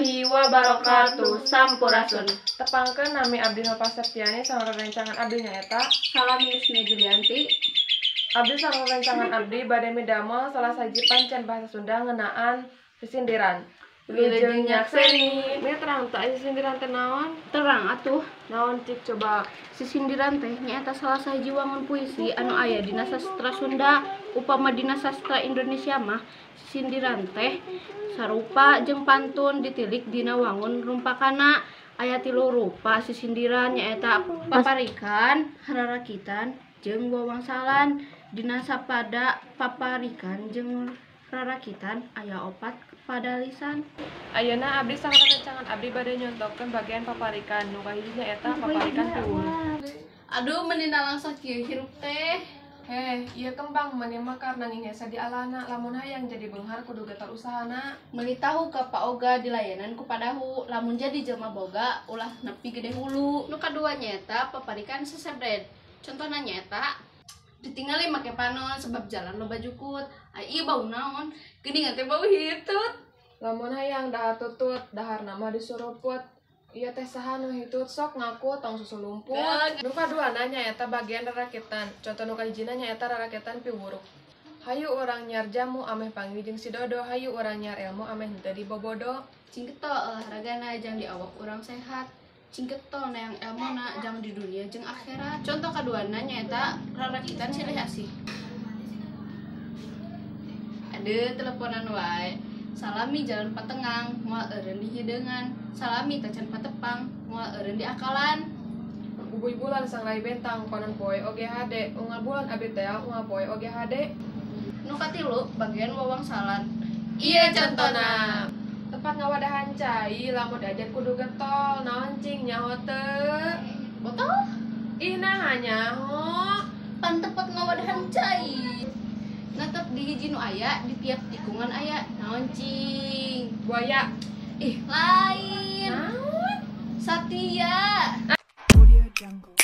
Warahmatullahi wabarakatuh. Sampurasun. Tepangkeun nami abdi Nova Septiani sareng rerencangan abdi nyaeta Salami Yusni Julianti. Abdi sareng rerencangan abdi bade midamel salah sahiji pancen bahasa Sunda ngeunaan sisindiran. Wilujeng nyakseni. Ini terang teu aya sisindiran teh naon? Terang atuh. Naon cik coba? Sisindiran teh nyaeta salah sahiji wangun puisi anu aya dina sastra Sunda. Upama dina sastra Indonesia mah sisindiran teh sarupa jeung pantun ditilik dina wangun rumpakana. Aya tilu rupa sisindiran nyaeta paparikan, rarakitan, jeung wawangsalan. Dina sapada paparikan jeung rarakitan aya opat padalisan. Ayeuna abdi sareng rerencangan abdi bade nyontokeun bagian paparikan. Nu kahiji nyaeta paparikan piwuluh. Aduh, meni nalangsa kieu hirup teh. Heh, ieu kembang meni mah karena ngihesa di alana, lamun hayang jadi beunghar kudu getol usahana. Meuli tahu ka paoga dilayanan ku padahu, lamun jadi jelema boga ulah nepi gede hulu. Nu kadua nyaeta paparikan sesebred. Contohna nyaeta ditingali make panon sebab jalan loba jukut. Ai ieu bau naon? Geuningan teh bau hitut. Lamun hayang dahar tutut, daharna mah disuruput. Ieu teh saha nu hitut sok ngaku tong susu lumput. Nu kaduana nyaeta bagian rarakitan. Contoh nu kahijina nyaeta rarakitan piwuruk. Hayu urang nyiar jamu ameh panggih jeung si Dodo, hayu urang nyiar ilmu ameh henteu dibobodo. Cing getol olahragana jang di awak urang sehat. Cing getol neang elmuna jang di dunia jeung akhirat. Contoh kaduana nyaeta rarakitan silih asih. Aduh, teleponan wae. Salami jalan patengang, moal eureun di hideungan. Salami tacan patepang, moal eureun di akalan. Bubuy bulan sangrai bentang, konon poe oge hade. Unggal bulan abdi teh unggal poe oge hade. Nu katilu bagian wawangsalan. Ieu contona. Tempat ngawadahan cai lamun diajar kudu getol, naon cing nyaho teu? Botol? Ih naha nyaho? Pan tempat ngawadahan cai. Netep di hiji nu aya, di tiap tikungan aya. Naon cing? Buaya. Ih, lain. Naon? Satya. Audio Jungle.